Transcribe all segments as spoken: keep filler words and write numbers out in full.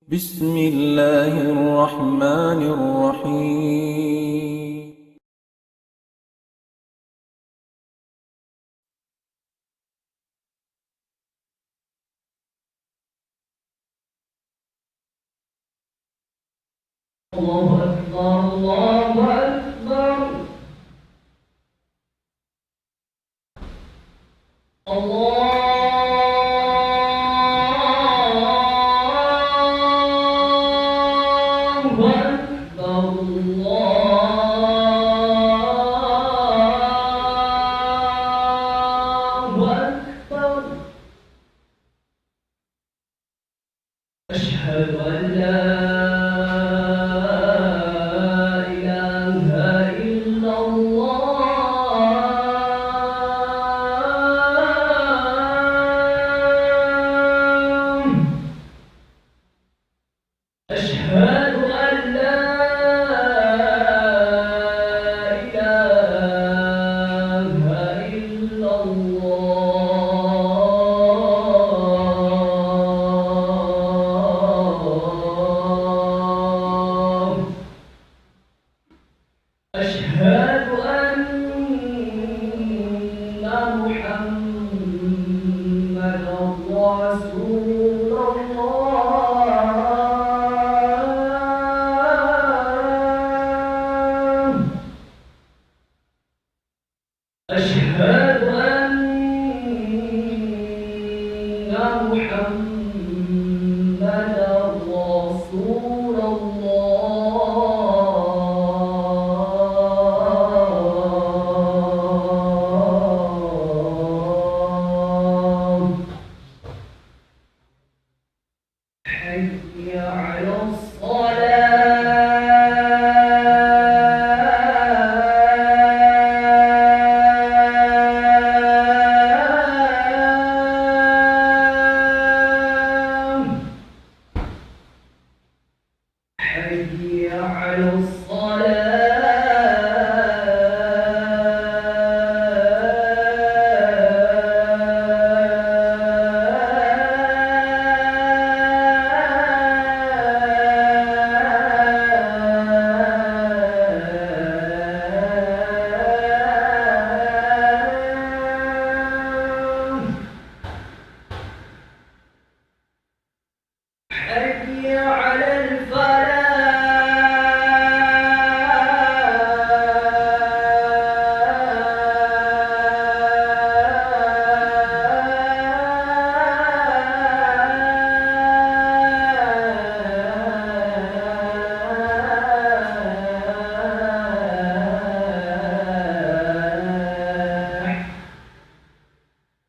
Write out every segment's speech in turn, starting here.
بسم الله الرحمن الرحيم. الله أكبر، الله أكبر. الله أكبر، الله أكبر. أشهد أن لا إله إلا الله. أشهد أن لا إله إلا الله. أشهد أن محمدا رسول الله. أشهد أن محمدا رسول الله. حي على الصلاة. حي على الصلاة. حي على الفلاح.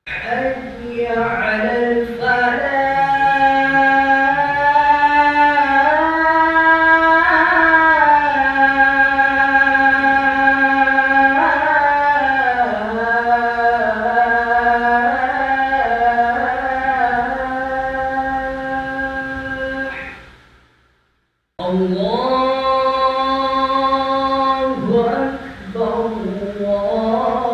حي على الفلاح. الله أكبر، الله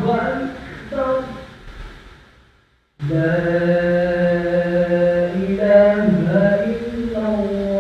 أكبر. لا إله إلا الله.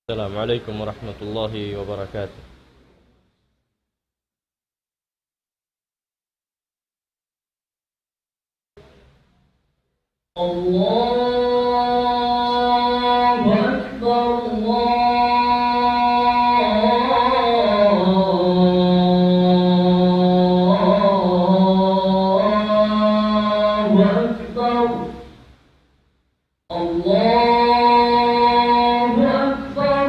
السلام عليكم ورحمة الله وبركاته. الله أكبر، الله أكبر، الله أكبر،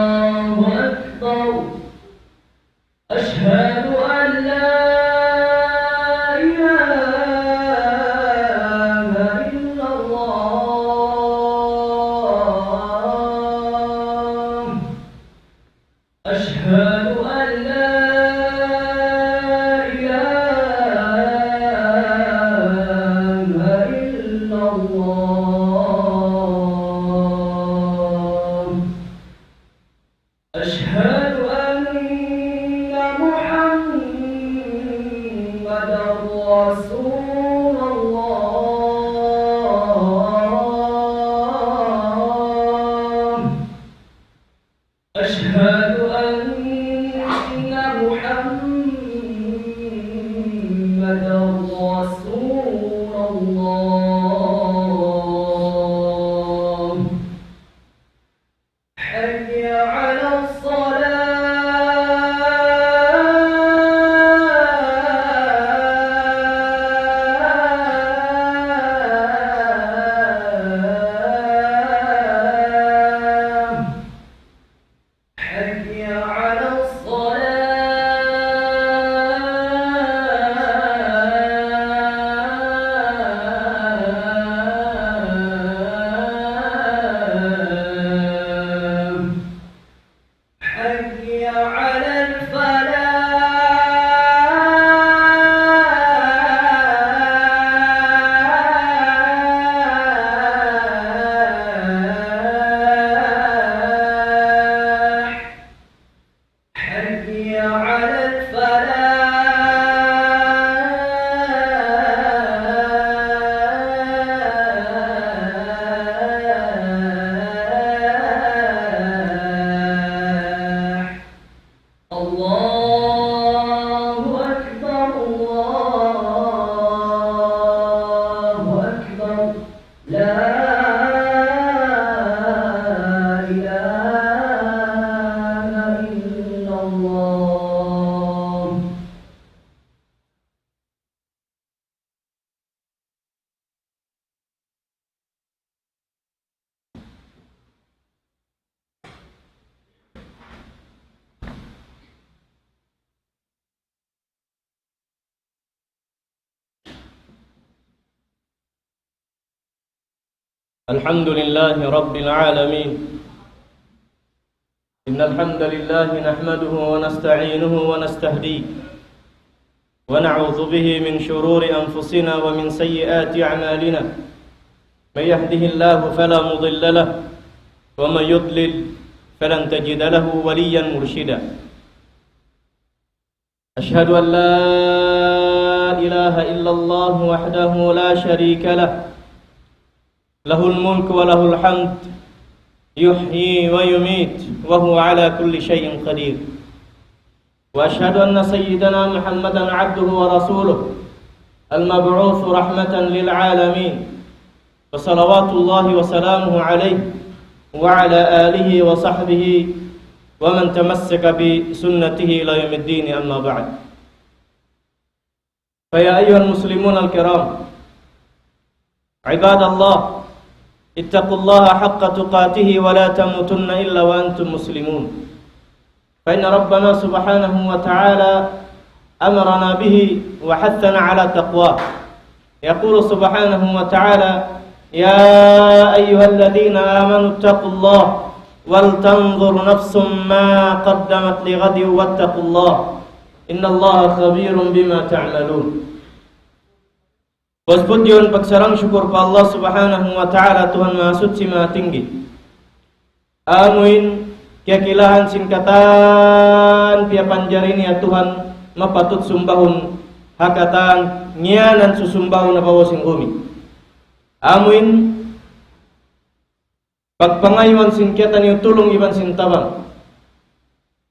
الله أكبر. أشهد أن لا إله إلا الله. أشهد أن لا إله إلا الله. أشهد أن محمدا رسول الله. أشهد أن محمدا رسول الله. حي على الصلاة. حي على الصلاة. حي على الفلاح. حي على الفلاح. الله أكبر، الله أكبر. لا إله إلا الله. الحمد لله رب العالمين. إن الحمد لله نحمده ونستعينه ونستهديه، ونعوذ به من شرور أنفسنا ومن سيئات أعمالنا. من يهده الله فلا مضل له، ومن يضلل فلن تجد له وليا مرشدا. أشهد أن لا إله إلا الله وحده لا شريك له، له الملك وله الحمد، يحيي ويميت، وهو على كل شيء قدير. وأشهد أن سيدنا محمدا عبده ورسوله، المبعوث رحمة للعالمين، وصلوات الله وسلامه عليه وعلى آله وصحبه ومن تمسك بسنته إلى يوم الدين، أما بعد. فيا أيها المسلمون الكرام، عباد الله، اتقوا الله حق تقاته ولا تموتن إلا وأنتم مسلمون. فإن ربنا سبحانه وتعالى أمرنا به وحثنا على تقواه. يقول سبحانه وتعالى: يا أيها الذين آمنوا اتقوا الله ولتنظر نفس ما قدمت لغد واتقوا الله إن الله خبير بما تعملون. Puas pudji iban pagsarang-sukul pa Allah Subhanahu wa Ta'ala, Tuhan Mahasuchi Mahatinggi. Amuin kiyakilahan sin katan piyapanjari niya Tuhan mapatut sumbahun, ha katan ngiyanan susumbahun ha babaw sin gumi. Amuin pagpangayuan sin kitaniyu tulung iban sin tabang.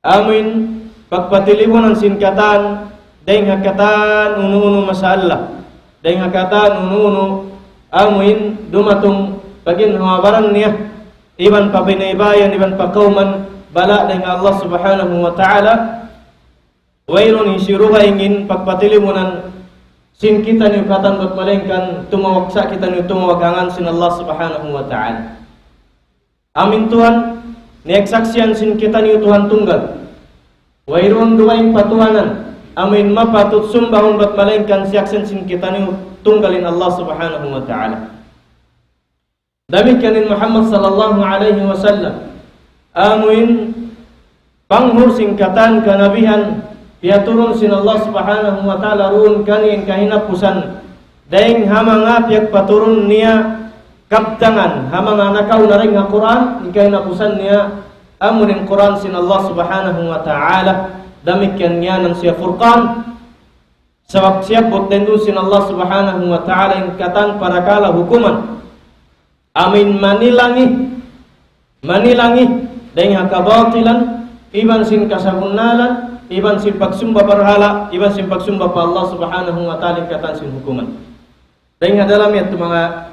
Amuin pagpatilibunan sin katan, dayng ha katan unu-unu masalah. Dayng ha katan unu-unu, amuin dumatung pa ginhawa-baran niya, iban pa binaybayan, iban pa kawman, bala' dayng ha Allah Subhanahu wa Ta'ala. Wayruun hisiyu dugaing in pagpatilibunan sin kitaniyu katan bat malaingkan tumawag sa kitaniyu tumawag ha ngan sin Allah Subhanahu wa Ta'ala. Amuin Tuhan, niyagsaksian sin kitaniyu Tuhan tunggal. Wayruun dugaing patuhanan, amuin mapatut sumbahun bat malaingkan siyaksian sin kitaniyu tunggal in Allah Subhanahu wa Ta'ala. Damikkiyan in Muhammad sallallahu alayhi wasallam. Amuin panghur sin katan kanabihan, piyaturun sin Allah Subhanahu wa Ta'ala duun kaniya in kahinapusan. Dayng ha manga piyagpaturun niya kabtangan, ha manga nakauna dayng ha Qur'an, in kahinapusan niya amuin Qur'an sin Allah Subhanahu wa Ta'ala. Damikkiyan ngiyanan siya Furqan. Sabab siyabbut duun sin Allah Subhanahu wa Ta'ala in katan parakala' hukuman. Amuin manilangi, manilangi dayng ha kabatilan, iban sin kasabunnalan, iban sin pagsumba barhala', iban sin pagsumba pa Allah Subhanahu wa Ta'ala in katan sin hukuman. Dayng ha dalam yadtu manga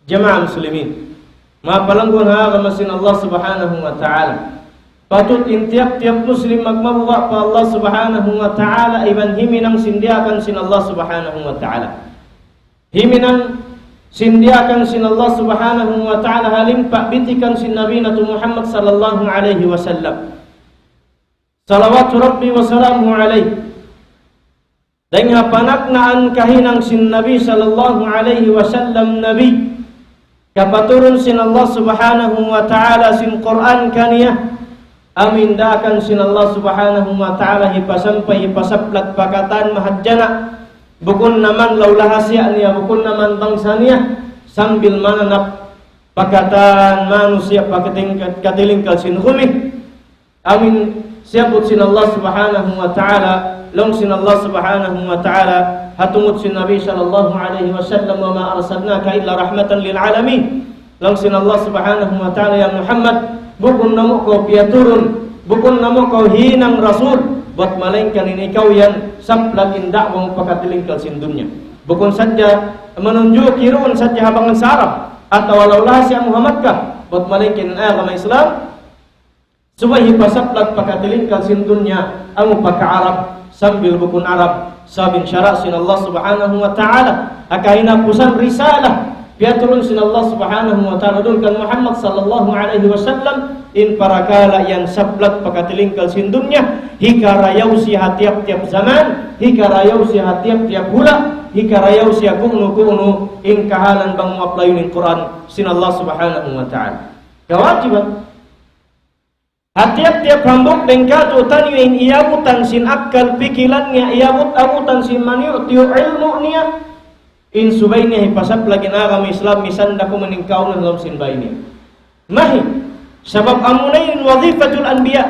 jamaah muslimin, manga palangguan ha agama sin Allah Subhanahu wa Ta'ala. Patut in tiyap-tiyap muslim magmabuga' pa Allah Subhanahu wa Ta'ala iban himinang sin diyaak sin Allah Subhanahu wa Ta'ala. Himinang sin diyaak sin Allah Subhanahu wa Ta'ala ha limpa' bitikan sin Nabi natu' Muhammad sallallahu alayhi wasallam. Salawatu Rabbi wa salamuhu alayhi. Dayng ha panagnaan kahinang sin Nabi sallallahu alayhi wasallam Nabi, kapaturun sin Allah Subhanahu wa Ta'ala sin Qur'an kaniya, amuin daakan sin Allah Subhanahu wa Ta'ala hipasampay, hipasaplag pa katan mahadjana', bukun na man laulahasiya niya, bukun na man bangsa niya, sambil mananap pa katan manusiya' pa kating-, katilingkal sin gumi. Amuin siyabbut sin Allah Subhanahu wa Ta'ala, laung sin Allah Subhanahu wa Ta'ala, ha tungud sin Nabi sallallahu alayhi wasallam, وما أرسلناك إلا رحمة للعالمين. Laung sin Allah Subhanahu wa Ta'ala, ya Muhammad, bukun namu' kaw piyaturun, bukun namu' kaw hinang rasul, bat malaingkan in ikaw yan saplag in da'wa mu pa katilingkal sin dunya. Bukun sadja manunjuki duun sadja ha bangsa Arab, atawa laulahasiya mu ha Makkah, bat malaingkan in agama Islam, subay hipasaplag pa katilingkal sin dunya, amu pa ka-Arab, sambil bukun Arab, sabab in sara' sin Allah Subhanahu wa Ta'ala, ha kahinapusan risalah, piyaturun sin Allah Subhanahu wa Ta'ala duun kan Muhammad sallallahu alayhi wasallam, in parakala' yan saplag pa katilingkal sin dunya, hikarayaw siya ha tiyap-tiyap jaman, hikarayaw siya ha tiyap-tiyap hula', hikarayaw siya kunu-kunu, in kahalan bang mu apply in Qur'an sin Allah Subhanahu wa Ta'ala. Kawajiban. Ha tiyap-tiyap hambuuk dayng kātu'niyu in iyabutan sin akkal pikilan niya, iyabut-abutan sin maniyutiyu ilmu' niya, in subay niya hipasaplag in agama Islam, misan da kuman in kaawnan ha lawm sin bāy niya. Mahi, sabab amuna in وظيفة الأنبياء,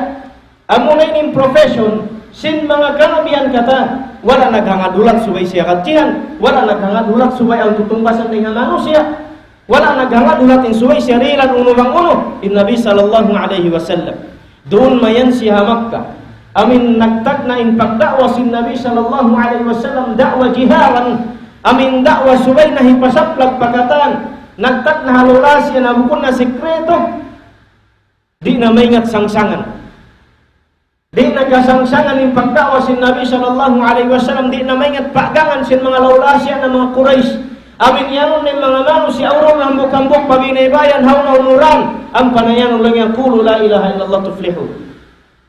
amuna in profession sin manga kanabihan katan, wala' naghangad hulat subay siya kadjihan, wala' naghangad hulat subay awn tutungbasan dayn ha manusiya'. Wala' naghangad hulat in subay siya dihilan unu bang unu in Nabi sallallahu alayhi wasallam. Duun mayan siya ha Makkah. Amuin nagtagna' in pagda'wa sin Nabi sallallahu alayhi wasallam da'wa jiharan. Amuin da'wa subay na hipasaplag pa katan. Nagtagna' ha lawlaw siya na bukun na sikreto. Di' na maingat sangsangan. Di' na kasangsangan in pagda'wa sin Nabi sallallahu alayhi wasallam, di' na maingat paggangan sin manga lawlaw siya na manga Quraysh. Amuin iyanun na in manga manusiya' urun hambuuk-hambuuk pa biyaybayan, hawnu-hawnu ra, ampa na iyanun laung niya, قولوا لا إله إلا الله تفلحوا.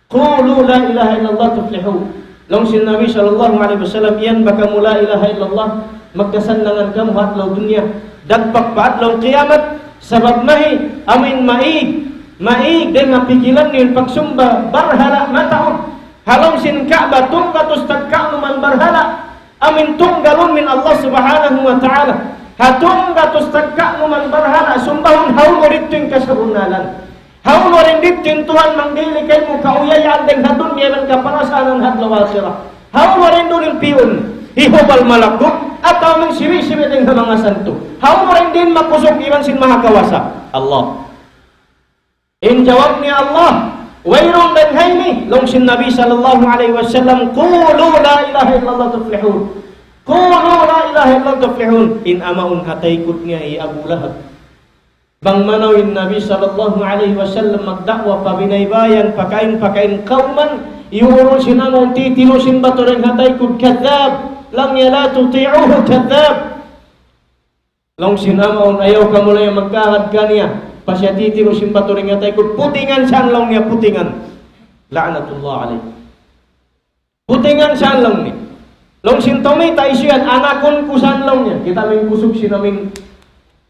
قولوا لا إله إلا الله تفلحوا. Laung sin Nabi sallallahu alayhi wasallam, iyan ba kamu la ilaha illallah, magkasannangan kamu ha adlaw dunya, dagpak pa adlaw kiyamat, sabab mahi, amuin maig, maig dayn ha pikilan niyu in pagsumba barhala' mataud. Ha lawm sin Ka'bah, tunggatus tagkanuman barhala', amuin tunggalun in Allah Subhanahu wa Ta'ala. Ha tunggatus tagkanuman barhala', sumbahun hawnu didtu in kasabunnalan. Hawnu da in didtu in Tuhan mangdihil kaymu kauyayaan dayn ha dunya iban kaparasanan ha adlaw akhirat. Hawnu da in duun in piyun. Hi Hubal malaggu', atawa amun sibi'-sibi' dayn ha manga santu. Hawnu in di' makusug iban sin Mahakawasa? Allah. In jawab niya Allah, wayruun dayn ha ini, laung sin Nabi sallallahu alayhi wasallam, قولوا لا إله إلا الله تفلحون. قولوا لا إله إلا الله تفلحون. In amuin ha taykud niya hi Abu Lahab. Bang manaw in Nabi sallallahu alayhi wasallam magda'wa pa binaybayan, pakain-pakain kawman, iyurul sin amuin titilu sin batu dayn ha taykud, كذاب. Laung niya, لا تطيعوه كذاب. Laung sin amuin, ayaw kamu laung niya magkahagad kaniya, pasal titilu sin batu dayn ha taykud, putingan sa' laung niya, putingan. لعنة الله عليه. Putingan sa' laung niya. Laung sin tau mayta' hisiyu yan, anakun ku sa' laung niya. Kita' mu in kusug sin amuin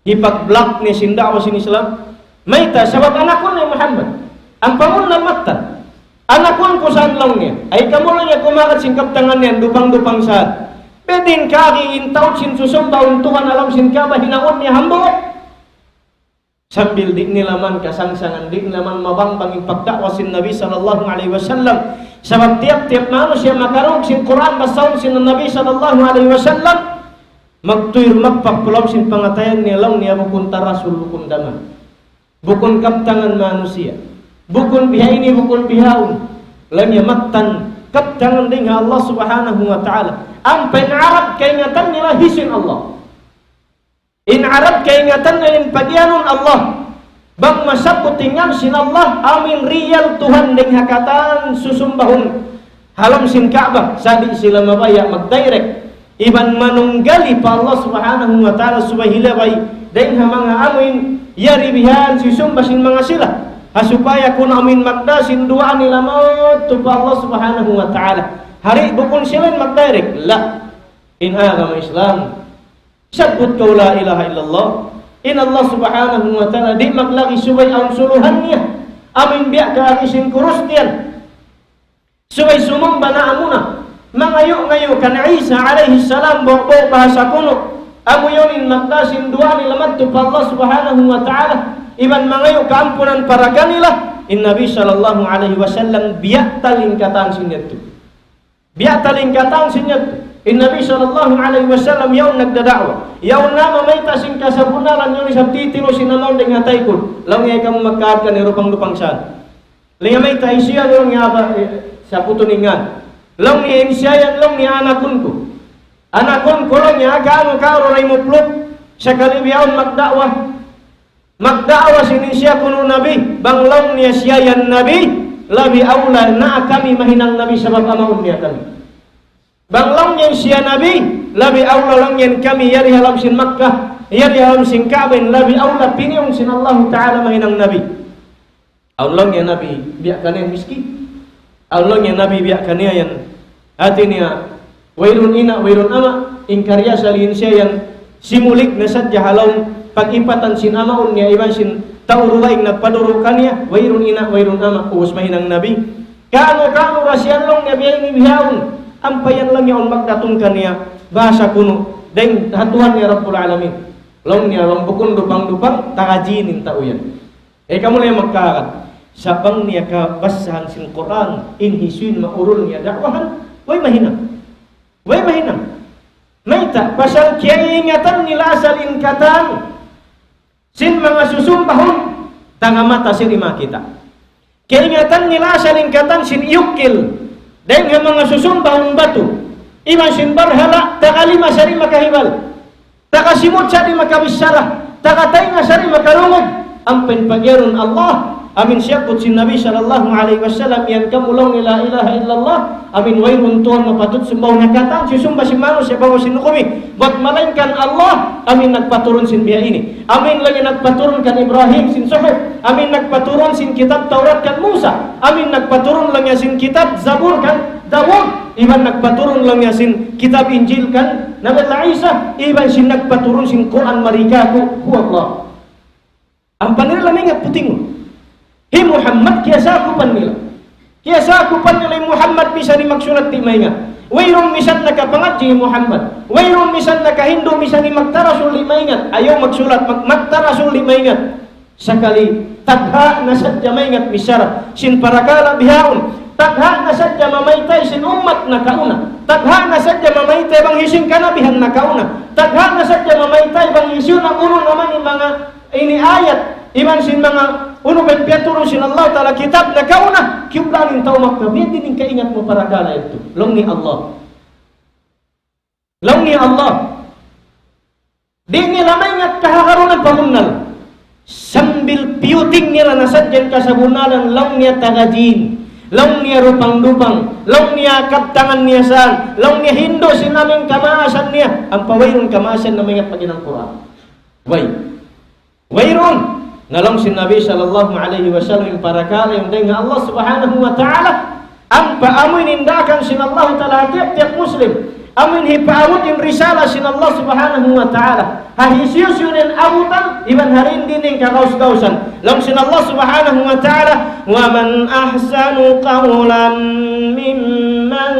hipag-block niya sin da'wa sin Islam. Mayta', sabab anakun niya Muhammad. Ampa amun na mattan. Anakun ku sa' laung niya. Ayaw kamu laung niya kumahagad sin kabtangan niya, dupang-dupang sa'. Pwede in kari in taud sin susumba in Tuhan ha lawm sin Ka'bah hinangun niya hambuuk. Sambil di' nila man kasangsangan, di' nila man mabangbang in pagda'wa sin Nabi sallallahu alayhi wasallam. Sabab tiyap-tiyap manusiya' makarungug sin Qur'an, basahun sin Nabi sallallahu alayhi wasallam, magtuy magpag pa lawm sin pangatayan niya, laung niya bukun tarasul, bukun daman. Bukun kabtangan manusiya'. Bukun biha ini, bukun bihaun. Laung niya mattan kabtangan dayn ha Allah subhanahu wa ta'ala. Ampa in Arab kaingatan nila hisiyu in Allah. In Arab kaingatan nila in pagiyanun Allah. Bang masabbut in ngan sin Allah, amuin real Tuhan dayn ha katan susumbahun ha lawm sin Ka'bah, sa' di' sila mabaya' mag-direct iban manunggali pa Allah subhanahu wa ta'ala subay hilabay dayn ha manga amuin yari bihan sisumba sin manga sila. Ha supaya kunu' amuin magdā sin duwaa nila mawn tu pa Allah subhanahu wa ta'ala. Di' bukun sila in mag-direct. La. In agama Islam, sabbut kaw la ilaha illallah. In Allah subhanahu wa ta'ala di' maglagi subay awn suluhan niya. Amuin biya' kari sin Kristiyan. Subay sumumba na amuna. Mangayu'-ngayu' kan Isa alayhi salam, ba'gu bahasa kunu'. Amu yan in magdā sin duwaa nila madtu pa Allah subhanahu wa ta'ala. Iban mangayu' kaampunan para kanila. In Nabi sallallahu alayhi wasallam biya' talingkatan sin yadtu. Biya' talingkatan sin yadtu. In Nabi sallallahu alayhi wasallam yaun nagdada'wa. Yaun na mamayta' sin kasabunnalan, yaun isab titilu sin amuin dayn ha taykud. Laung niya kamu magkahagad kaniya dupang-dupang sa'. Laung niya mayta' hisiyu yan, laung niya aba, eh, sabbutun in ngan. Laung niya in siya yan, laung niya anakun ku. Anakun ku, laung niya, kamu karuray mupluk. Sakali bihaun magda'wa. Magda'wa sin siya kunu' nabi, bang laung niya siya yan nabi, labi awla na kami mahinang nabi sabab amaun niya kami. Bang laung niya siya nabi, labi awla laung niya kami yari ha lawm sin Makkah, yari ha lawm sin Ka'bah, labi awla piyun sin Allahu Ta'ala mahinang nabi. Awn laung niya nabi, biya' kaniya miskin. Awn laung niya nabi biya' kaniya yan. Hāti niya, wayruun ina', wayruun ama', in kariya salihin siya yan, simulik na sadja ha lawm pag-ipatan sin amaun niya, iban sin tau dugaing nagpaduru' kaniya, wayruun ina', wayruun ama', ubus mahinang nabi. Kamu, kamu, ra siya laung niya biya' ini bihaun, ampa yan laung niya awn magdatung kaniya, bahasa kunu', dayn ha Tuhan niya Rabbul Alamin. Laung niya, laung bukun dupang-dupang, taga jin in tau yan. Eh, kamu na yan magkahagad. Sa' bang niya kabassahan sin Qur'an, in hisiyu in maurul niya da'wahan, way mahinang. Way mahinang. Mayta', pasal kiyaingatan nila asal in katan sin manga susumbahun, taga mata sin di' makakita'. Kiyaingatan nila asal in katan sin iyukil, dayn ha manga susumbahun batu, iban sin barhala', taga lima sa' di' makahibal. Taga simud sa' di' makabichara, taga taynga sa' di' makalungug. Ampa in pagiyanun Allah, amuin siyabbut sin Nabi sallallahu alayhi wasallam, yan kamu laung niya la ilaha illallah, amuin wayruun Tuhan mapatut sumbahun ha katan sisumba sin manusiya' bang sin hukum ini. Buat malaingkan Allah, amuin nagpaturun sin biya' ini. Amuin laung niya nagpaturun kan Ibrahim sin suhuf, amuin nagpaturun sin kitab Tawrat kan Musa, amuin nagpaturun laung niya sin kitab Zabur kan Dawud, iban nagpaturun laung niya sin kitab Injil kan Nabi Allah Isa, iban sin nagpaturun sin Qur'an mari kāku', huwa Allah. Ampa nila maingat puting. Hi Muhammad kiyasakupan nila. Kiyasakupan nila hi Muhammad misan in magsulat di' maingat. Wayruun misan nakapangadji' hi Muhammad. Wayruun misan nakahindu' misan in magtarasul di' maingat. Ayaw magsulat, mag-, magtarasul di' maingat. Sakali, tagha' na sadja maingat bichara sin parakala' bihaun. Tagha' na sadja mamaytay sin ummat nakauna. Tagha' na sadja mamaytay bang hisiyu in kanabihan nakauna. Tagha' na sadja mamaytay bang hisiyu na unu naman in manga ini ayat, iban sin manga unu ba in piyaturun sin Allah Ta'ala kitab nakauna, kiyublaan in tau Makkah, biya' diin in kaingat mu parakala' yadtu. Laung niya Allah. Laung niya Allah. Di' nila maingat kahagarunan pamunnal. Sambil piyuting nila na sadja in kasabunnalan, laung niya taga Jin. Laung niya rupang-dupang. Laung niya kabtangan niya saan. Laung niya hindu' sin amu in kamaasan niya. Ampa wayruun kamaasan na maingat pag-inang Qur'an. Way. Wayruun. Na laung sin Nabi sallallahu alayhi wasallam in parakala' yan dayn ha Allah Subhanahu wa Ta'ala. Ampa amu in daakan sin Allah Ta'ala ha tiyap-tiyap Muslim. Amu in hipaabut in risala sin Allah Subhanahu wa Ta'ala. Ha hisiyu-siyu in abutan, iban ha dindi in kagaus-gausan. Laung sin Allah Subhanahu wa Ta'ala, ومن أحسن قولا ممن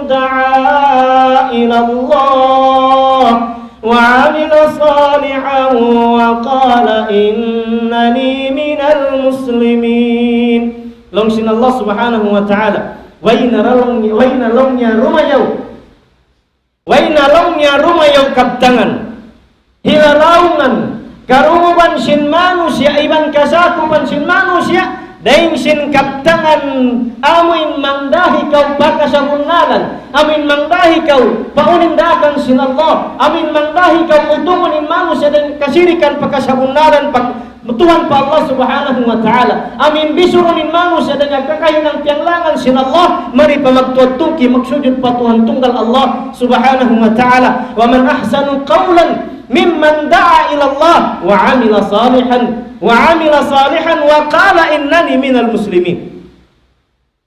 دعا إلى الله وعمل صالحا وقال إنني من المسلمين. Laung sin Allah Subhanahu wa Ta'ala, way na laung, way na laung niya rumayaw. Way na laung niya rumayaw kabtangan. Hilalaungan, karungugan sin manusiya' iban kasakupan sin manusiya', dayn sin kabtangan amu in mangdahi kaw pa kasabunnalan, amu in mangdahi kaw pa unu in daakan sin Allah, amu in mangdahi kaw utungun in manusiya' dayn kasirikan pa kasabunnalan, pa Tuhan pa Allah Subhanahu wa Ta'ala. Amu in bisurun in manusiya' dayn ha kakahinang piyanglangan sin Allah, mari pa magtuwad tungki, magsujud pa Tuhan tunggal Allah Subhanahu wa Ta'ala. ومن أحسن قولا ممن دعا إلى الله وعمل صالحا، وعمل صالحا وقال إنني من المسلمين.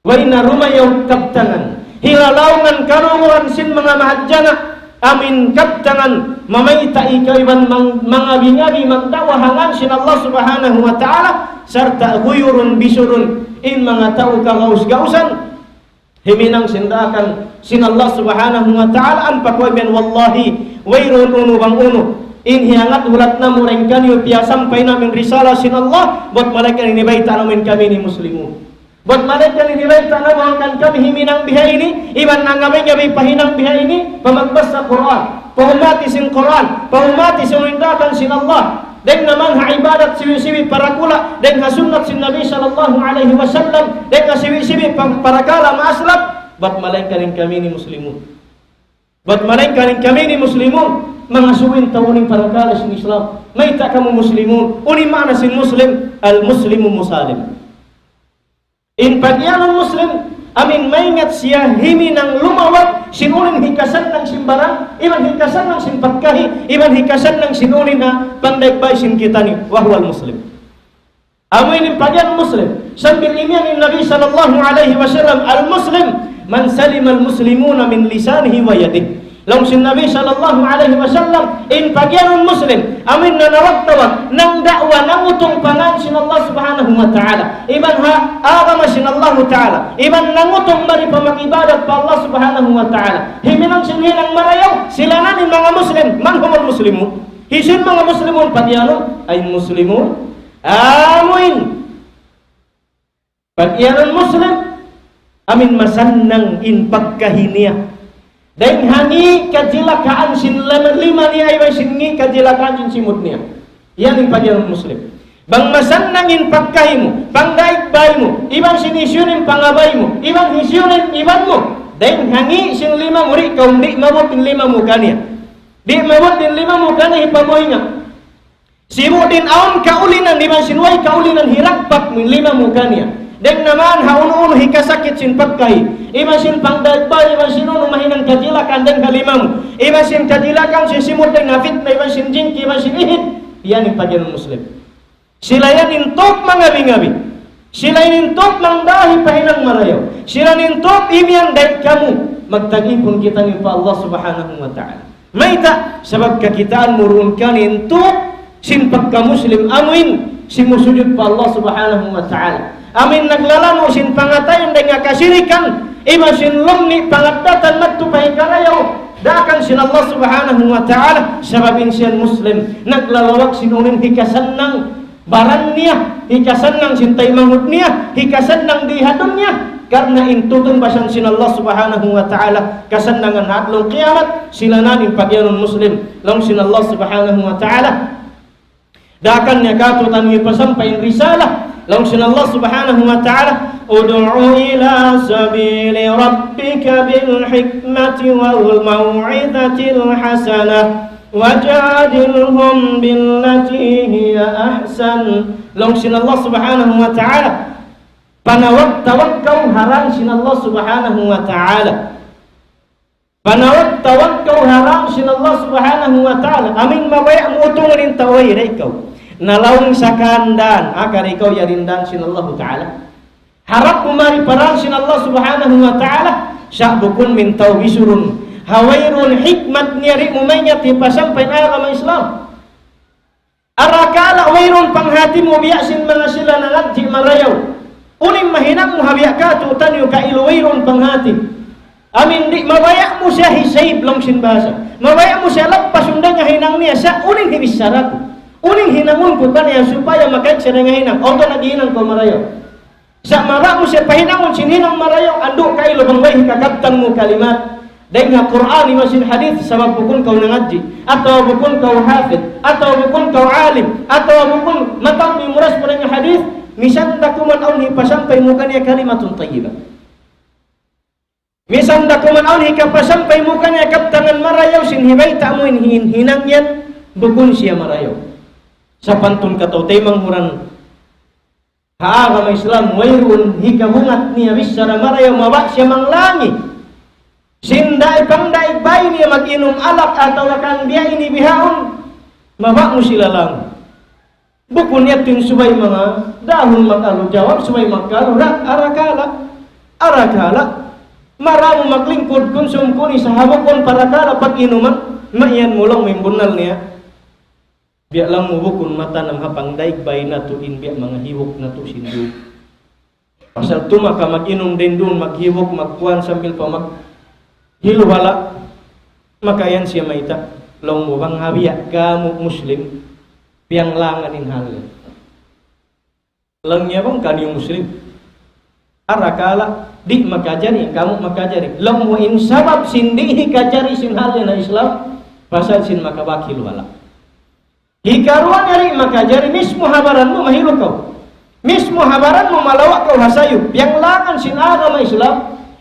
Way na rumayaw kabtangan. Hilalaungan karungugan sin manga mahadjana', amu in kabtangan, mamayta' ikaw iban mang-, mangabi-ngabi magda'wa ha ngan sin Allah Subhanahu wa Ta'ala, sarta' guyurun bisurun in manga tau kagaus-gausan, himinang sin daakan sin Allah Subhanahu wa Ta'ala, ampa kuwa' biyan wallahi, wayruun unu bang unu in hiyangat hulat namu' dayn kaniyu piyasampay namu' in risala sin Allah, buwat malayngkan in hibayta' namu' in kami ini Muslimun. Buwat malayngkan in hibayta' namu' hangkan kami himinang bihaini, iban nangabi-ngabi pa hinang bihaini, pa magbasa Qur'an, pa humati sin Qur'an, pa humati sin unu in daakan sin Allah. Dayn naman ha ibadat siwi'-siwi' parakala', dayn ha sunnat sin Nabi sallallahu alayhi wasallam, dayn ha siwi'-siwi' pa-, parakala' maaslap, buwat malayngkan in kami ini Muslimun. Buwat malayngkan in kami ini Muslimun, mangasubu in tau ini parakala' sin Islam. Mayta' kamu Muslimun? Unu in maana sin Muslim? المسلم مسالم. In pagiyanun Muslim, amu in maingat siya himinang lumawag sin unu in hikasannang sin barang, iban hikasannang sin pagkahi, iban hikasannang sin unu in ha pandaig bay sin kitaniyu, وهو المسلم. Amu ini in pagiyanun Muslim. Sambil imiyan in Nabi sallallahu alayhi wasallam, المسلم من سلم المسلمون من لسانه ويده. Laung sin Nabi sallallahu alayhi wasallam, in pagiyanun Muslim, amu in nanawag-tawag, nangda'wa, nangutung pa ngan sin Allah Subhanahu wa Ta'ala, iban ha agama sin Allahu Ta'ala, iban nangutung mari pa mag-ibadat pa Allah Subhanahu wa Ta'ala, himinang sin hinang marayaw, sila na in manga Muslim. من هم المسلمون? Hisiyu in manga Muslimun pagiyanun? أي مسلمون. Amu in pagiyanun Muslim, amu in masannang in pagkahi niya dayn ha ngi' kajilakaan sin lima, lima niya, iban sin ngi' kajilakaan sin simud niya. Yan in pagiyanun Muslim. Bang masannang in pagkahi mu, pangdaig bay mu, iban sin hisiyu in pangabay mu, iban hisiyu in iban mu, dayn ha ngi' sin lima mu, di' kaw, di' maabut in lima mu kaniya. Di' maabut in lima mu kaniya hipamuhinga. Sibu' din awn kaulinan, iban sin way kaulinan hiragpat mu in lima mu kaniya. Dayn naman ha unu-unu hikasakit sin pagkahi, iban sin pangdaig bay, iban sin unu mahinang kajilakan dayn ha lima mu, iban sin kajilakan sin simud dayn ha fitna, iban sin jinki, iban sin ihid. Yan in pagiyanun Muslim. Sila yan in tuud mangabi-ngabi. Sila yan in tuud mangdahi pa hinang marayaw. Sila yan in tuud imiyan dayn kamu. Magtag-ipun kitaniyu pa Allah Subhanahu wa Ta'ala. Mayta'? Sabab kakitaan mu duun kaniyu in tuud sin pagka-Muslim amu in simusujud pa Allah Subhanahu wa Ta'ala. Amu in naglalanu' sin pangatayan dayn ha kasirikan, iban sin lummi' pangaddatan madtu pa hikarayaw daakan sin Allah Subhanahu wa Ta'ala, sabab in siya Muslim, naglalawag sin unu in hikasannang baran niya, hikasannang sin taymanghud niya, hikasannang di ha dunya. Karna' in tutun basan sin Allah Subhanahu wa Ta'ala, kasannangan ha adlaw kiyamat, sila na in pagiyanun Muslim, laung sin Allah Subhanahu wa Ta'ala. Daakan niya kātu'niyu hipasampay in risala, laung sin Allah Subhanahu wa Ta'ala, ادع إلى سبيل ربك بالحكمة والموعظة الحسنة وجادلهم بالتي هي أحسن. Laung sin Allah Subhanahu wa Ta'ala, panawag-tawag kaw ha dān sin Allah Subhanahu wa Ta'ala. Panawag-tawag kaw ha dān sin Allah Subhanahu wa Ta'ala. Amin mabaya' mu utungan in tau, way da ikaw. Na laung sa kanda, aka da ikaw yari dān sin Allah Ta'ala. Harap mu mari pa dān sin Allah Subhanahu wa Ta'ala, sa' bukun in tau bisurun. Ha wayruun hikmat niya di' mu maingat hipasampay in agama Islam. Arakala' wayruun panghati mu biya' sin manga sila nangadji' marayaw. Unu in mahinang mu ha biya' kātu'niyu kailu wayruun panghati. Amin di' mabaya' mu siya hi-save laung sin bahasa. Mabaya' mu siya lappasun dayn ha hinang niya sa' unu in hibichara ku. Unu in hinangun ku kaniya supaya makaig siya dayn ha hinang. Although naghihinang kaw marayaw. Sa' mabaya' mu siya pahinangun sin hinang marayaw, andu' kailu bang way hikakabtang mu kalimat dayn ha Qur'an iban sin hadith, sabab bukun kaw nangadji', atawa bukun kaw hafid, atawa bukun kaw alim, atawa bukun mataud in uras mu dayn ha hadith, misan da kuman awn hipasampay mu kaniya kalimatun tayyibah. Misan da kuman awn hikapasampay mu kaniya kabtangan marayaw sin hibayta' mu in hin-, hinang yan, bukun siya marayaw. Sapantun kataw-taymanghuran ha agama Islam, wayruun hikabungat niya bichara marayaw, mabaya' siya manglangi. Sin daig pangdaig bay niya mag-inum alak atawa kan biya' ini bihaun, mabaya' mu sila langi. Bukun yadtu in subay manga dahun mag-alu jawab, subay magkalu, ra-, arakala', arakala'. Marayaw maglingkud kunsum kuni sa' ha bukun parakala' pag-inuman, mayan mu laung mu in bunnal niya. Biya' laung mu bukun matanam ha pangdaig bay natu' in biya' manga hiwuk natu' sin dūm. Pasal tumaka mag-inum dayn duun, maghibuk, magkuwan sambil pa maghiluhala', maka yan siya mayta'. Laung mu bang ha biya' kamu Muslim, piyanglangan in hal yan. Laung niya bang kaniyu Muslim. Arakala', di' makajari, kamu makajari. Laung mu in sabab sin di' hikajari sin hal yan ha Islam, pasal sin makabak hiluhala'. Hikaruwa niya di' makajari, mismu ha baran mu mahilu kaw. Mismu ha baran mu malawa' kaw ha sayup. Piyanglangan sin agama Islam,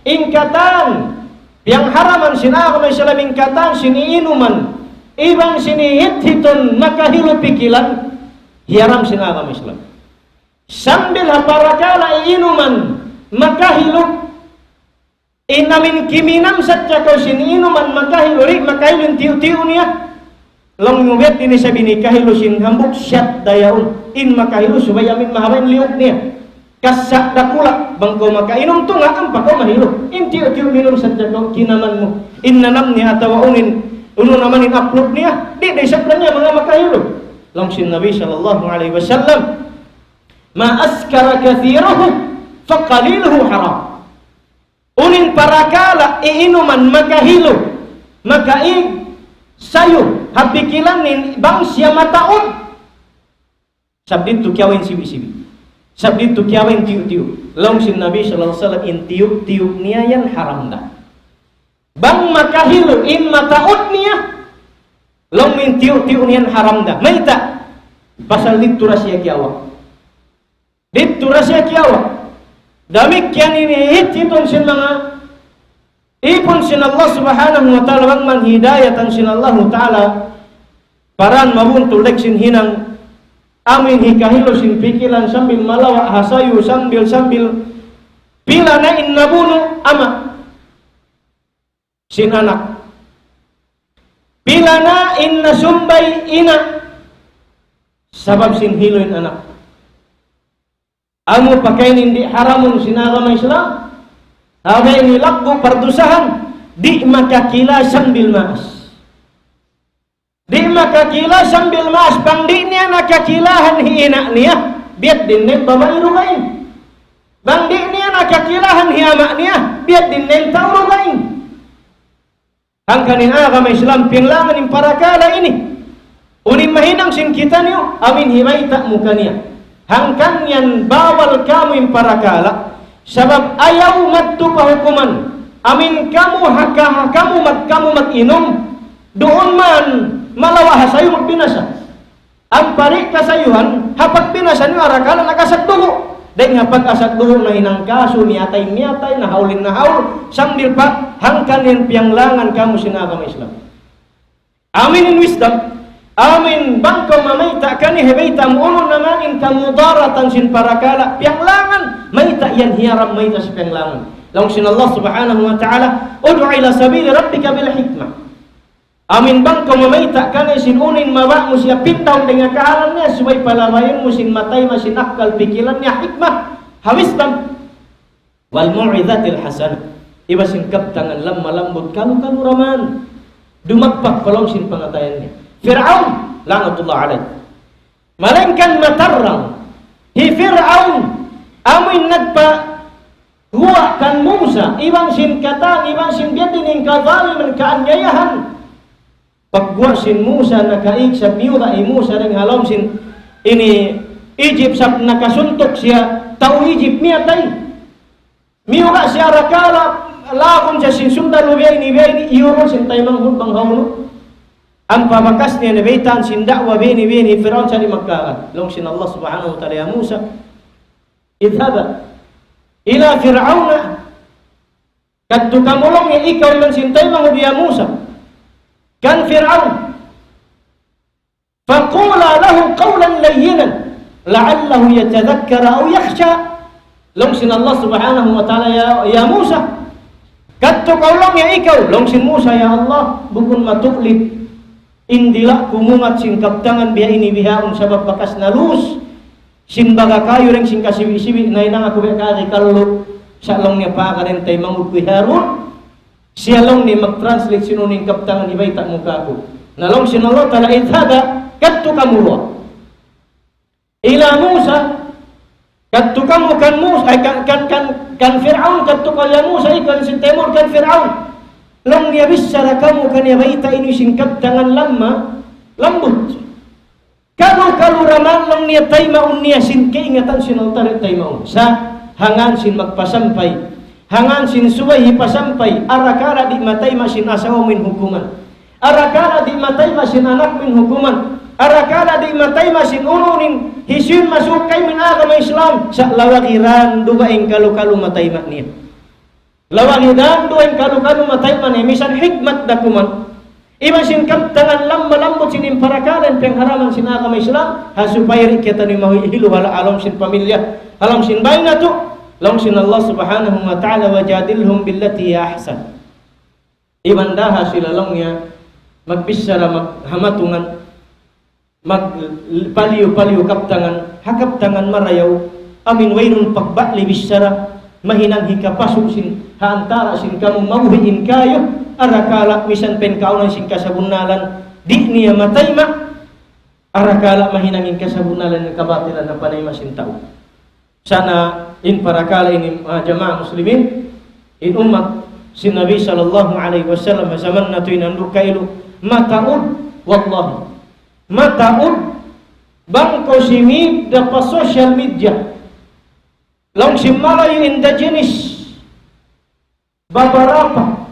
in katan, piyangharaman sin agama Islam, in katan sin iinuman, iban sin ihit-hitun makahilu pikilan, hiyaram sin agama Islam. Sambil ha parakala' iinuman makahilu, in amin kiminam sadja kaw sin inuman makahilu, di' makahilu in tiyu'-tiyu' niya. Laung mu biya' diin isab in hikahilu sin hambuuk siyat da yaun. In makahilu subay amin mahaba' in liyug niya. Kasa' dakula', bang kaw makainum tunga', ampa kaw mahilu. In tiyu'-tiyu' minum sadja kaw kinaman mu. In nanam niya atawa unu in, unu naman in upload niya, di' da isab da niya manga makahilu. Laung sin Nabi sallallahu alayhi wasallam, ما أسكر كثيره فقليله حرام. Unu in parakala' iinuman makahilu, makaig, sayu, ha pikilan niya bang siya mataud. Sabab didtu kiyawa' in sibi'-sibi'. Sabab didtu kiyawa' in tiyu'-tiyu'. Laung sin Nabi sallallahu alayhi wasallam, in tiyu'-tiyu' niya yan haram da. Bang makahilu in mataud niya, laung in tiyu'-tiyu' niya yan haram da. Mayta'? Pasal didtu da siya kiyawa'. Didtu da siya kiyawa'. Damikkiyan ini hit-hitun sin manga ipun sin Allah Subhanahu wa Ta'ala, bang man hidayatan sin Allah Ta'ala, pa dan mabuntul dayn sin hinang, amin hikahilu sin pikilan sambil malawa' ha sayu, sambil, sambil, pila na in nabunu' ama' sin anak. Pila na in nasumbay ina' sabab sin hilu in anak. Amu pa kain in di' haramun sin agama Islam. Amu ini laggu' pardusahan, di' makakila sambil maas. Di' makakila sambil maas, bang di' niya nakakilahan hi ina' niya, biya' diin in babai dugaing. Bang di' niya nakakilahan hi ama' niya, biya' diin in tau dugaing. Hangkan in agama Islam piyanglangan in parakala' ini. Unu in mahinang sin kitaniyu, amin hibayta' mu kaniya. Hangkan yan bawal kamu in parakala', Sabab ayaw madtu pa hukuman. Amin kamu haka, kamu mag, kamu mag-inum. Duun man, malawa' ha sayu magbinasa. Ampa di' kasayuhan, ha pagbinasa niyu arakala' nag-asag dugu'. Dayng ha pag-asag dugu' nahinang kasu, miyatay-miyatay, nahaul-nahaul, sambil pa hangkan yan piyanglangan kamu sin agama Islam. Amin in wisdom, amin bang kaw mamayta' kaniya ha bayta' mu unu na man in kamudaratan sin parakala', piyanglangan, mayta' yan hiyaram, mayta' sin piyanglangan. Laung sin Allah Subhanahu wa Ta'ala, ادع إلى سبيل ربك بالحكمة. Amin bang kaw mamayta' kaniya sin unu in mabaya' mu siya pindahun dayn ha kahalan niya, subay palabayun mu sin matay ma sin akkal pikilan niya, hikmah, ha wisdom. والموعظة الحسنة. Iban sin kabtangan lamma lambut kalu-kalu ra man. Dumagpak pa lawm sin pangatayan niya. Fir'aun, la'natullah alayh. Malayngkan matarrang. Hi Fir'aun, amu in nagpaguwa' kan Musa, iban sin katan, iban sin biya' diin in kazaliman, kaaniyayahan. Pagguwa' sin Musa nakaig sa miyuga' hi Musa dayn ha lawm sin ini Egypt sa nakasuntuk siya tau Egypt miyatay. Miyuga' siya arakala' lagun siya sin sundalu biya' ini, biya' ini, iyurul sin taymanghud bang hawnu. Ampa bakas niya nabaytaan sin da'wa biya' ini, biya' ini, Firaun sa di' magkagad. Laung sin Allah Subhanahu wa Ta'ala, يا موسى اذهبا إلى فرعون. Kadtu kamu laung niya ikaw iban sin taymanghud ya Musa kan Firaun. فقولا له قولا لينا لعله يتذكر أو يخشى. Laung sin Allah Subhanahu wa Ta'ala, ya, ya Musa, kadtu kaw laung niya ikaw, laung sin Musa, ya Allah, bukun matulit in dila' ku mungat sin kabtangan biya' ini bihaun sabab bakas nalus sin baga kayu dayn sin kasibi'-sibi', nahinang aku biya' kari kallu', sa' laung niya pa ka dayn taymanghud ku hi Harun, siya laung niya mag-translate sin unu in kabtangan hibayta' mu kāku'. Na laung sin Allah Ta'ala, اذهبا, kadtu kamu duwa. إلى موسى, kadtu kamu kan Musa, ay, kan, kan, kan, kan Fir'aun, kadtu kaw ya Musa, iban sin taymanghud kan Fir'aun. Laung niya bichara kamu kaniya bayta' ini sin kabtangan lamma, lambut. Kalu-kalu ra man laung niya taymaun niya sin kaingatan sin Allah Ta'ala taymaun. Sa' hangkan sin magpasampay. Hangkan sin subay hipasampay. Arakala' di' matayma' sin asawa mu in hukuman. Arakala' di' matayma' sin anak mu in hukuman. Arakala' di' matayma' sin unu in hisiyu in masuuk kaymu in agama Islam. Sa' lawagi dandu ba in kalu-kalu matayma' niya. Lawagi dandu in kalu-kalu matayma' niya, misan hikmat da kuman. Iban sin kabtangan lamma lambut sin in parakala' in piyangharaman sin agama Islam, ha supaya di' kitaniyu mahilu ha lawm sin pamilya, ha lawm sin bāy natu', laung sin Allah Subhanahu wa Ta'ala, وجادلهم بالتي هي أحسن. Iban daha sila laung niya, magbichara mag-, ha matungan, magpaliyu-paliyu kabtangan, ha kabtangan marayaw, amin wayruun pagbali bichara, mahinang hikapasu' sin, ha antara' sin kamu mabuhi' in kayu, arakala' misan pa in kaawnan sin kasabunnalan, di' niya matayma', arakala' mahinang in kasabunnalan in kabatilan ha panayma' sin tau. Sa' na in parakala' ini, ah, jamaa muslimin, in ummat sin Nabi sallallahu alayhi wasallam, ha jaman natu' in andu' kailu, mataud, wallahi. Mataud, bang kaw simīg da pa social media. Laung sin Malayu indigenous, babarapa.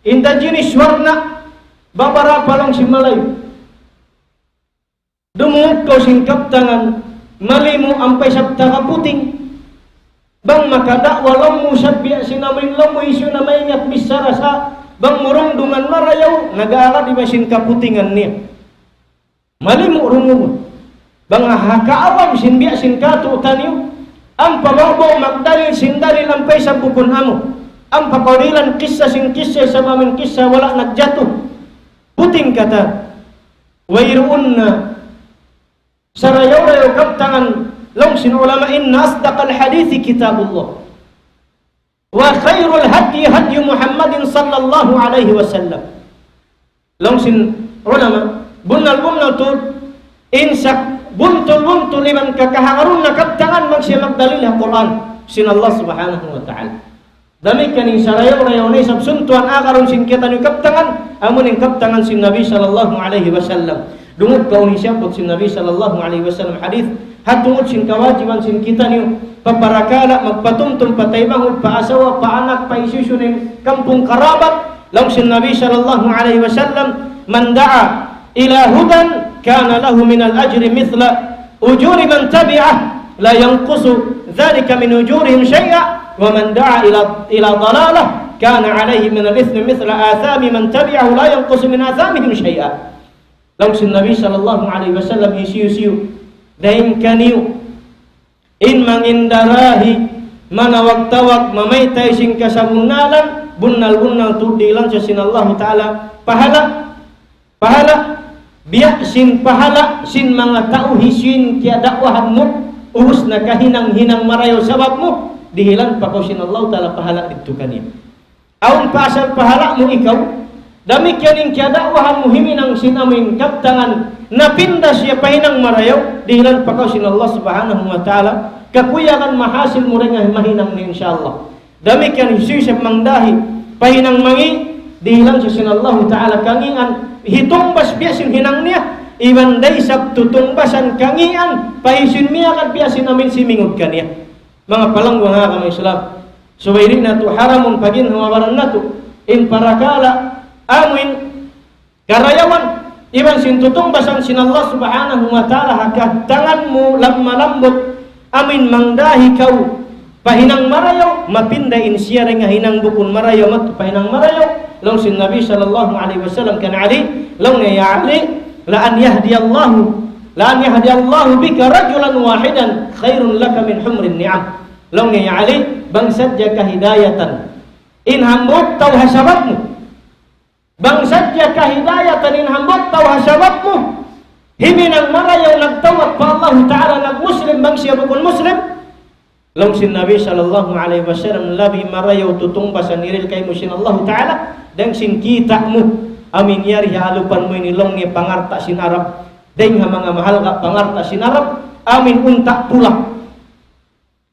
Indigenous warna, babarapa laung sin Malayu. Dumungug kaw sin kabtangan, malimu' ampa isab taga puting. Bang makada'wa laung mu isab biya' sin amuin laung mu hisiyu na maingat bichara sa' bang mu rungdungan marayaw, nag-aalad iban sin kaputingan niya. Malimu' rungdungan. Bang ha kaawam sin biya' sin katu'taniyu, ampa ba'gu magdalil sin dalil ampa isab bukun amu. Ampa kaw dihilan kissa sin kissa isab amuin kissa wala' nagjatu. Puting katan. Wayruun na sarayaw-rayaw kabtangan laung sin ulama, إن أصدق الحديث كتاب الله وخير الهدي هدي محمد صلى الله عليه وسلم. Laung sin ulama, bunnal-bunnal tuud, in sa' buntul-buntul iban kakahangarun na kabtangan bang siya magdalil ha Qur'an sin Allah Subhanahu wa Ta'ala. Damikkiyan in sarayaw-rayaw na isab suntuan agarun sin kitaniyu kabtangan, amu in kabtangan sin Nabi sallallahu alayhi wasallam. Dungug kaw in siyabbut sin Nabi sallallahu alayhi wasallam hadith, Ha tungud sin kawajiban sin kitaniyu, pa parakala', magpatumtum, pa taymanghud, pa asawa, pa anak, pa hisiyu-siyu na in kampung karabat, laung sin Nabi sallallahu alayhi wasallam, من دعا إلى هدى كان له من الأجر مثل أجور من تبعه لا ينقص ذلك من أجورهم شيئا ومن دعا إلى إلى ضلالة كان عليه من الإثم مثل آثام من تبعه لا ينقص من آثامهم شيئا. Laung sin Nabi sallallahu alayhi wasallam, hisiyu-siyu dayn kaniyu in mangindarahi, manawag-tawag, mamaytay sin kasabunnalan, bunnal-bunnal tuud dihilan siya sin Allahu Ta'ala pahala', pahala', biya' sin pahala' sin manga tau hisiyu in kiyada'wahan mu, ubus na kahinang-hinang marayaw sabab mu, dihilan pa kaw sin Allahu Ta'ala pahala' didtu kaniya. Awn pa asal pahala' mu ikaw, damikkiyan in kiyada'wahan mu himinang sin amuin kabtangan, napinda siya pa hinang marayaw, dihilan pa kaw sin Allah Subhanahu wa Ta'ala kakuyagan mahasil mu dayn ha mahinang niya, insya Allah. Damikkiyan hisiyu isab mangdahi pa hinang mangi', dihilan siya sin Allahu Ta'ala kangian, hitungbas biya' sin hinang niya, iban da isab tutungbasan kangian, pa hisiyu in miyagad biya' sin amuin simingud kaniya. Manga palangguan ha agama Islam, subay di' natu' haramun pa ginhawa-baran natu' in parakala' amuin karayawan, iban sin tutungbasan sin Allah Subhanahu wa Ta'ala ha kabtangan mu lamma-lambut, amuin mangdahi kaw pa hinang marayaw, mapinda in siya dayn ha hinang bukun marayaw madtu pa hinang marayaw. Laung sin Nabi sallallahu alayhi wasallam kan Ali, laung niya, "يا علي، لأن يهدي الله، لأن يهدي الله بك رجلا واحدا خير لك من حمر النعم." Laung niya, "Ya Ali, bang sadja kahidayatan in hambuuk tau ha sabab mu, bang sadja kahidayatan in hambuuk tau ha sabab mu, himinang marayaw, nagtawbat pa Allahu Ta'ala, nag-Muslim bang siya bukun Muslim," laung sin Nabi sallallahu alayhi wasallam, "labi marayaw tutungbasan dihil kaymu sin Allahu Ta'ala dayn sin kita' mu amuin yari ha alupan mu ini," laung niya, "pangalta' sin Arab, dayn ha manga mahalga' pangalta' sin Arab, amuin unta' pula."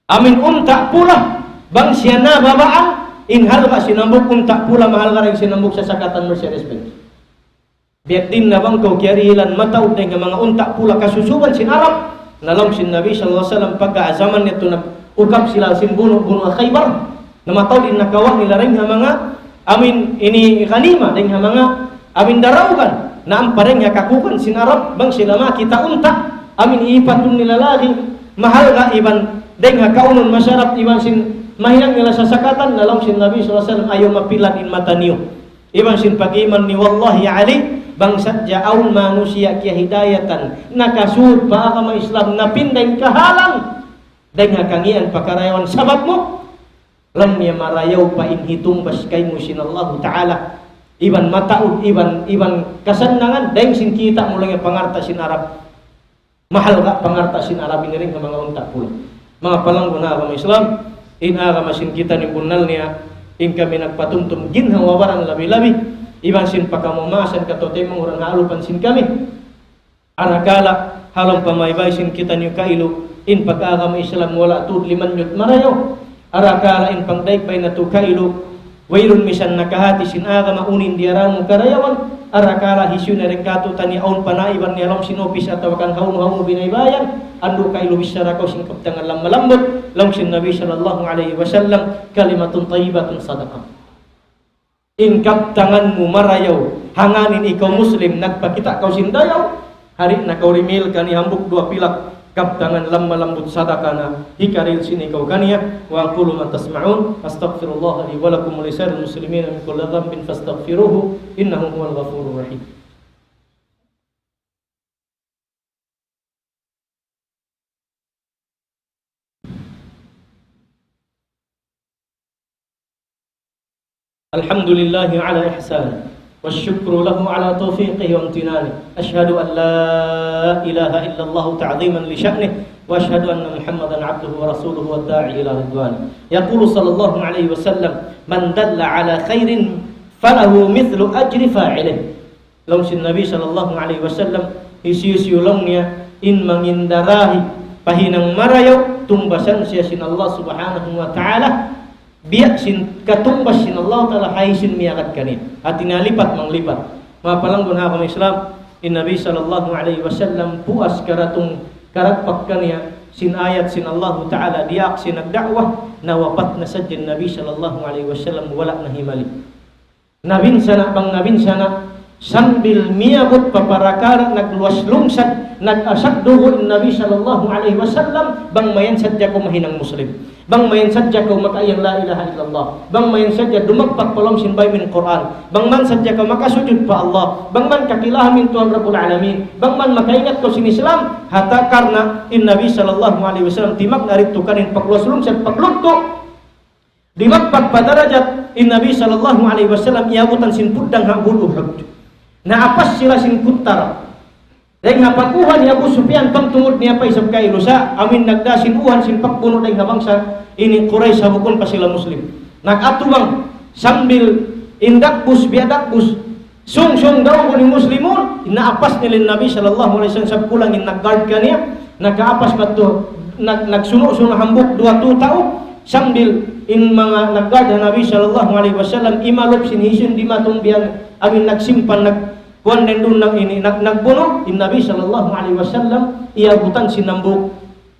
Amuin unta' pula, bang siya nababaan, in halga' sin hambuuk unta' pula, mahalga' dayn sin hambuuk sasakatan Mercedes-Benz. Biya' diin na bang kaw kiyarihilan mataud dayn ha manga unta' pula kasusuban sin Arab, na laung sin Nabi sallallahu alayhi wasallam, pagka ha jaman yadtu nag-ukab sila sin bunu', bunu' Khaybar, na mataud in nakawa' nila dayn ha manga amuin ini ghanima, dayn ha manga amuin daraugan, na ampa dayn ha kakukan sin Arab, bang sila makakita' unta', amuin ipatun nila lagi', mahalga' iban dayn ha kaunun masarap iban sin mahinang nila sasakatan, na laung sin Nabi sallallahu alayhi wasallam, "Ayaw mapilan in mata niyu iban sin pag-iman niyu. Wallahi ya Ali, bang sadja awn manusiya' kiyahidayatan, nakasud pa agama Islam, napinda in kahalan dayn ha kangian pa karayawan sabab mu, laung niya, marayaw pa in hitungbas kaymu sin Allahu Ta'ala, iban mataud, iban, iban kasannangan, dayn sin kita' mu," laung niya, "pangalta' sin Arab. Mahalga' pangalta' sin Arab ini dayn ha manga unta' pula." Manga palangguan ha agama Islam, in agama sin kitaniyu bunnal niya, in kami nagpatumtum ginhawa-baran labi-labi, iban sin pakamumaasan katu' taymanghud ha alupan sin kami. Arakala', ha lawm pamaybay sin kitaniyu kailu, in pag-agama Islam wala' tuud limanyut marayaw. Arakala' in pangdaig bay natu' kailu, wayruun misan nakahati sin agama unu in diyara mu karayawan. Arakala' hisiyu na dayn kātu'niyu awn panaiban niya ha lawm sin upis atawa kan hawnu-hawnu binaybayan. Andu' kailu bichara kaw sin kabtangan lamma-lambut. Laung sin Nabi sallallahu alayhi wasallam, كلمة طيبة صدقة. In kabtangan mu marayaw, hangkan in ikaw Muslim, nagpakita' kaw sin dayaw, hari na kaw rimihil kaniya hambuuk duwa pilak, kabtangan lamma-lambut sadaka na, hikarihil sin ikaw kaniya. وأقول ما تسمعون، أستغفر الله لي ولكم ولسائر المسلمين من كل ذنب فاستغفروه، إنه هو الغفور الرحيم. الحمد لله على إحسانه، والشكر له على توفيقه وامتنانه. أشهد أن لا إله إلا الله تعظيما لشأنه، وأشهد أن محمدا عبده ورسوله والداعي إلى رضوانه. يقول صلى الله عليه وسلم: من دل على خير فله مثل أجر فاعله. Laung sin Nabi sallallahu alayhi wasallam, hisiyu-siyu laung niya in mangindarahi pa hinang marayaw, tungbasan siya sin Allah Subhanahu wa Ta'ala, biya' sin katungbas sin Allah Ta'ala ha hisiyu in miyagad kaniya. Hati niya lipat manglipat. Manga palangguan ha agama Islam, in Nabi sallallahu alayhi wasallam puas karatung Karat pakkan niya sin ayat sin Allahu Ta'ala, diyaak sin nagda'wa, nawapat na sadja Nabi sallallahu alayhi wasallam, wala' na himali. Nabinsana', bang nabinsana', sambil miyabut pa parakala' nagluwas lungsad, nag-asad dugu' in Nabi sallallahu alayhi wasallam, bang mayan sadja kaw mahinang Muslim. Bang mayan sadja kaw makaiyang la ilaha illallah. Bang mayan sadja dumagpak pa lawm sin bayt min Qur'an. Bang man sadja kaw makasujud pa Allah. Bang man kakilahan in Tuhan Rabbul Alamin. Bang man makaingat kaw sin Islam. Hata karna' in Nabi sallallahu alayhi wasallam timagna' didtu kan in pagluwas lungsad paglugtu'. Dimagpak pa darajat in Nabi sallallahu alayhi wasallam iyabutan sin puddang ha Uhud. Naapas sila sin kuntara. Dayn ha pag-uhan hi Abu Sufyan, pagtungud niya pa isab kailu sa, amin nagdā sin uhan sin pagbunu' dayn ha bangsa ini Quraysh, ha bukun pa sila Muslim. Nag-atubang sambil in dagbus, biya' dagbus. Sung-sung daw kunu' in Muslimun, naapas nila in Nabi sallallahu alayhi wasallam, sabab kulang in nag-guard kaniya, nakaapas pa tu, nag-, nagsunu'-sunu' hambuuk duwa tū tau, sambil in manga nag-guard ha Nabi sallallahu alayhi wasallam, imalup sin hisiyu in dimatung biya' amin nagsimpan, nag-, kuwan dayn duun nag-, ini, nag-, nagbunu', in Nabi sallallahu alayhi wasallam, iyabutan sin hambuuk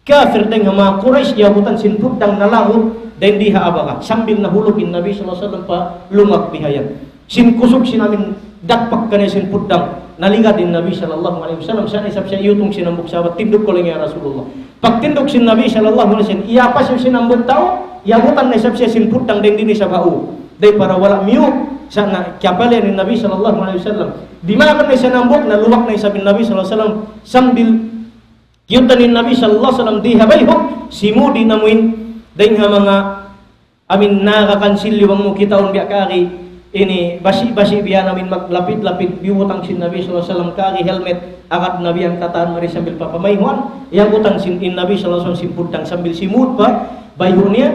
kafir dayn ha manga Quraysh, iyabutan sin puddang nalaut, dayn di ha abaga. Sambil nahulug in Nabi sallallahu alayhi wasallam pa lungag bihayan. Sin kusug sin amin dagpak kaniya sin puddang, naligad in Nabi sallallahu alayhi wasallam, sa' isab siya iyutung sin hambuuk sahabat, "Tindug kaw laung ya Rasulullah." Pagtindug sin Nabi sallallahu alayhi wasallam, iyapas sin hambuuk tau, iyabutan na isab siya sin puddang dayn di isab ha ū. Dayn para wala' miyūg, sa' na kiyapalian in Nabi sallallahu alayhi wasallam. Dimakan na isab hambuuk, nalubak na isab in Nabi sallallahu alayhi wasallam, sambil kiyutan in Nabi sallallahu alayhi wasallam di ha bayhu', simud in amuin, dayn ha manga amin nakakan siliwang mu kitaun biya' kari, ini basi-basi biya' amin maglapid-lapid, biyutang sin Nabi sallallahu alayhi wasallam kari helmet, agad Nabi in katan mari sambil papamayhuan, iyabutan sin in Nabi sallallahu alayhi wasallam sin puddang sambil simud pa bayhu' niya,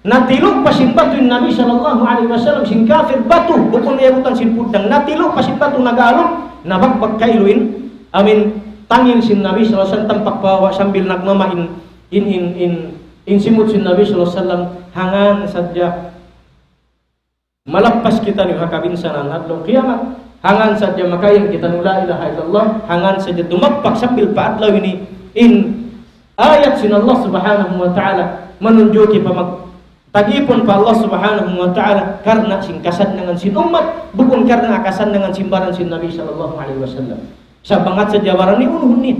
natilu' pa sin batu in Nabi sallallahu alayhi wasallam sin kafir batu, bukun iyabutan sin puddang, natilu' pa sin batu nag-alun, nabagbag kailu in, amin tangil sin Nabi sallallahu alayhi wasallam tampak pa baba' sambil nagmama in, in, in, in, in simud sin Nabi sallallahu alayhi wasallam, hangkan sadja malappas kitaniyu ha kabinsanaan adlaw kiyamat. Hangkan sadja makaing kitaniyu la ilaha illallah. Hangkan sadja dumagpak sambil pa adlaw ini in ayat sin Allah Subhanahu wa Ta'ala manunjuki pa mag-, tag-ipun pa Allah Subhanahu wa Ta'ala karna' sin kasannangan sin ummat, bukun karna' kasannangan sin baran sin Nabi sallallahu alayhi wasallam. Sa' pangat sadja baran niya unuhun niya.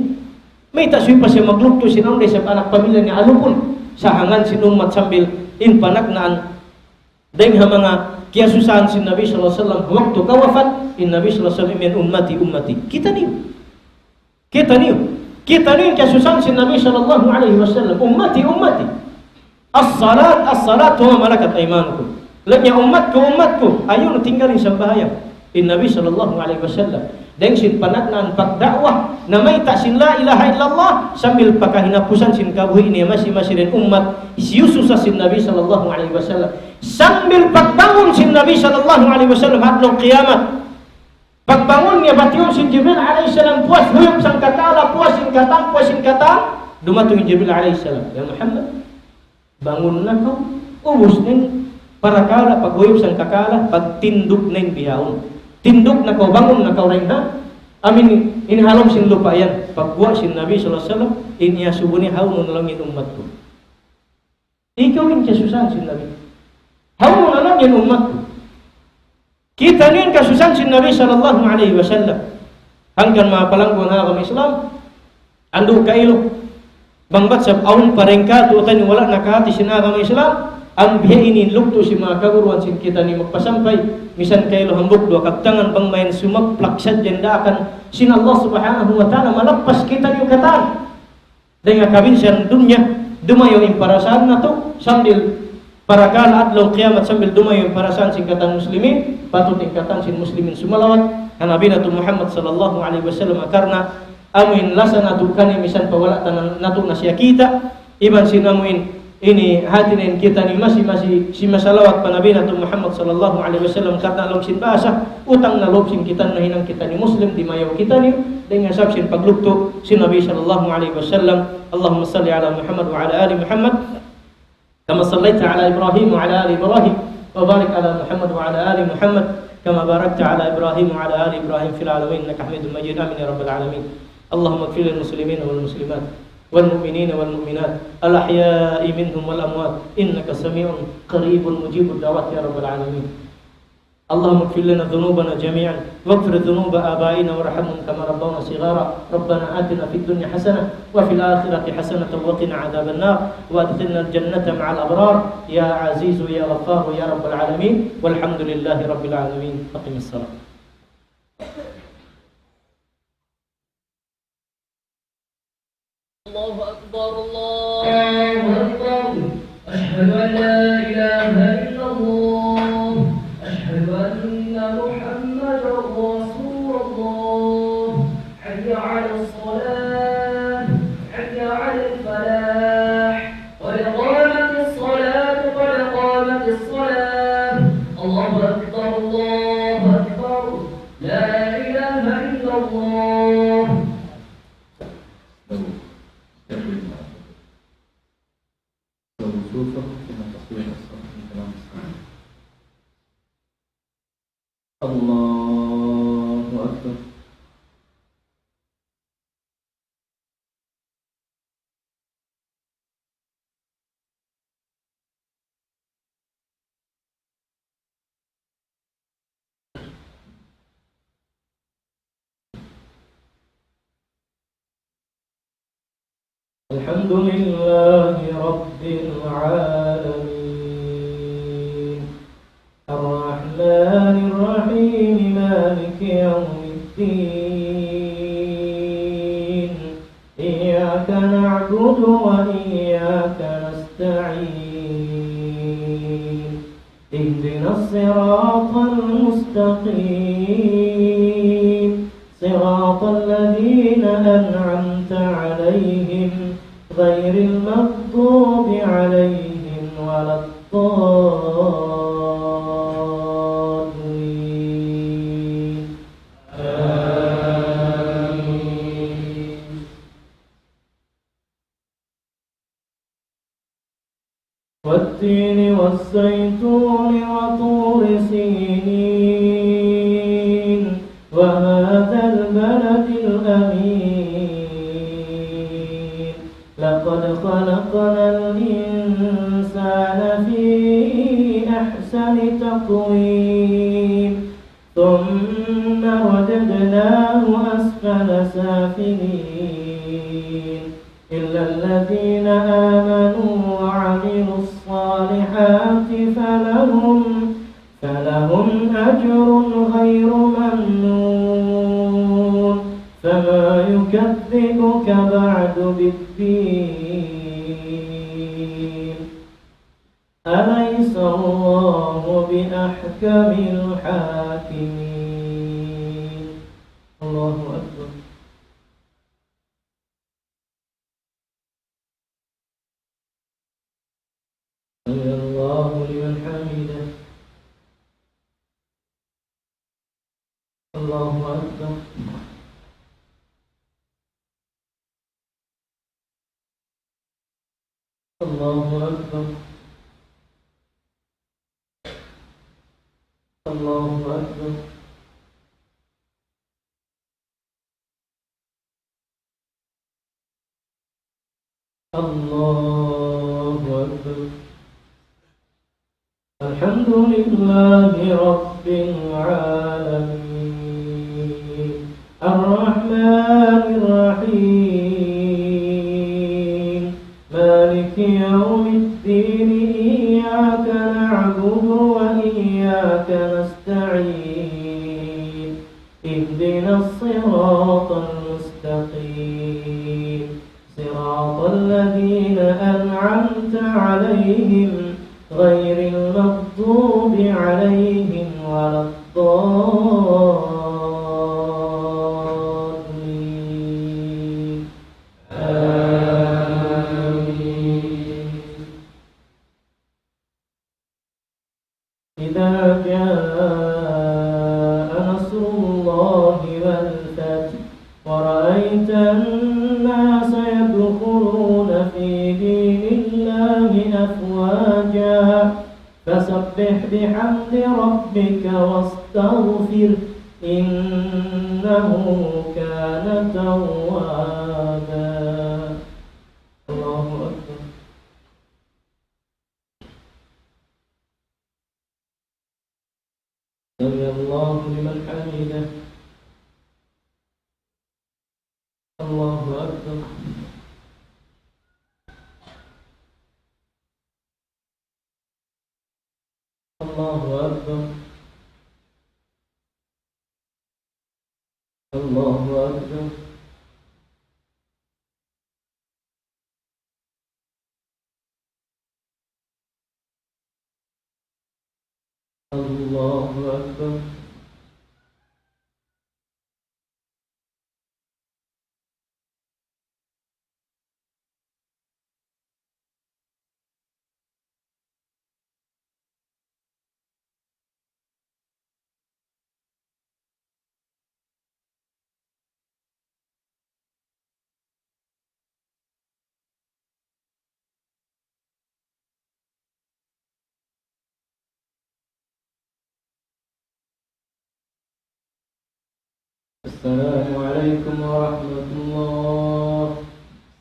Mayta' subay pa siya maglugtu' sin awn da isab anak pamilya niya alupun. Sa' hangkan sin ummat sambil in panagnaan dayn ha manga kiyasusahan sin Nabi sallallahu alayhi wasallam, waktu kawapat in Nabi sallallahu alayhi wasallam, imiyan, "Ummati, ummati." Kitaniyu. Kitaniyu. Kitaniyu in kiyasusahan sin Nabi sallallahu alayhi wasallam, "Ummati, ummati. As-salat, as-salat, wa ma malakat aymanukum." Laung niya, "Ummatku, ummatku, ayaw niyu tinggalin sambahayang." In Nabi sallallahu alayhi wasallam, dayn sin panagnaan pagda'wa, namayta' sin la ilaha illallah, sambil pa kahinapusan sin kabuhi' niya masi-masi dayn ummat, hiyasusahan sin Nabi sallallahu alayhi wasallam. Sambil pagbangun sin Nabi sallallahu alayhi wasallam adlaw kiyamat. Pagbangun niya, batiyun sin Jibril alayhi salam, puas huyup sangkakala, puas sin katan, puas sin katan. Dumatung in Jibril alayhi salam, "Ya Muhammad, bangun na kaw, ubus na in parakala', paghuyup sangkakala, pagtindug na in bihaun. Tindug na kaw, bangun na kaw dayn ha amin ini ha lawm sin lupa' yan." Pagguwa' sin Nabi sallallahu alayhi wasallam, in iyasubu niya, "Hawnu na laung in ummat ku. Ikaw in kiyasusahan sin Nabi. Hawnu na laung in ummat ku." Kitaniyu in kasusahan sin Nabi sallallahu alayhi wasallam. Hangkan manga palangguan ha agama Islam, andu' kailu, bang bat sab awn pa dayn kātu'niyu wala' nakahāti sin agama Islam, amu biya' ini in lugtu' sin manga kaguruan sin kitaniyu magpasampay, misan kailu hambuuk duwa kabtangan bang mayan sumaplak sadja in daakan sin Allah Subhanahu wa Ta'ala, malappas kitaniyu katan dayn ha kabinsanaan dunya, dumayaw in parasaan natu', sambil parakala' adlaw kiyamat sambil dumayaw in parasaan sin katan muslimin, patut in katan sin muslimin sumalawat ha Nabi natu' Muhammad sallallahu alayhi wasallam, karna' amu in lasa natu' kaniya misan pa wala' ta na, natu' na siya kita', iban sin amu in ini hāti niya in kitaniyu masi-masi simasalawat pa Nabi natu' Muhammad sallallahu alayhi wasallam, karna' laung sin bahasa, utang na lawm sin kitaniyu nahinang kitaniyu Muslim, dimayaw kitaniyu dayn ha sabab sin paglugtu' sin Nabi sallallahu alayhi wasallam. اللهم صل على محمد وعلى آل محمد كما صليت على إبراهيم وعلى آل إبراهيم وبارك على محمد وعلى آل محمد كما باركت على إبراهيم وعلى آل إبراهيم في العالمين إنك حميد مجيد. آمين يا رب العالمين. اللهم اغفر للمسلمين والمسلمات والمؤمنين والمؤمنات الأحياء منهم والأموات إنك سميع قريب مجيب الدعوات يا رب العالمين. اللهم اغفر لنا ذنوبنا جميعا واغفر ذنوب آبائنا وارحمهم كما ربونا صغارا. ربنا آتنا في الدنيا حسنة وفي الآخرة حسنة وقنا عذاب النار وأدخلنا الجنة مع الأبرار يا عزيز يا غفار يا رب العالمين. والحمد لله رب العالمين. أقم الصلاة. الله أكبر، الله أكبر. أشهد أن لا إله إلا الله. أشهد أن محمدا رسول الله. حي على الصلاة، حي على الفلاح. قد قامت الصلاة، قد قامت الصلاة. الله أكبر، الله أكبر. لا إله إلا الله. الله أكبر. الحمد لله رب العالمين. الرحمن الرحيم. مالك يوم الدين. إياك نعبد وإياك نستعين. اهدنا الصراط المستقيم. صراط الذين أنعمت عليهم غير المغضوب عليهم ولا الضالين. آمين. والتين والزيتون وطور سينين وهذا البلد الأمين. لقد خلقنا الإنسان في أحسن تقويم. ثم رددناه أسفل سافلين. إلا الذين آمنوا وعملوا الصالحات فلهم، فلهم أجر غير ممنون. فما يكذبك بعد بالدين. أليس الله بأحكم الحاكمين. الله أكبر. سمع الله لمن حمده. الله أكبر. الله أكبر. الله أكبر. الله أكبر. الحمد لله رب العالمين. الرحمن الرحيم. مالك يوم الدين. إياك نعبد وإياك نستعين. اهدنا الصراط المستقيم. صراط الذين أنعمت عليهم غير المغضوب عليهم ولا الضالين. آمين. إذا جاء نصر الله والفتح ورأيت الناس يدخلون في دين الله أفواجا فسبح بحمد ربك واستغفره إنه كان توابا. سمع الله لمن حمده. الله أكبر. الله أكبر. الله أكبر. الله أكبر. السلام عليكم ورحمة الله.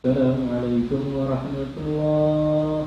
السلام عليكم ورحمة الله.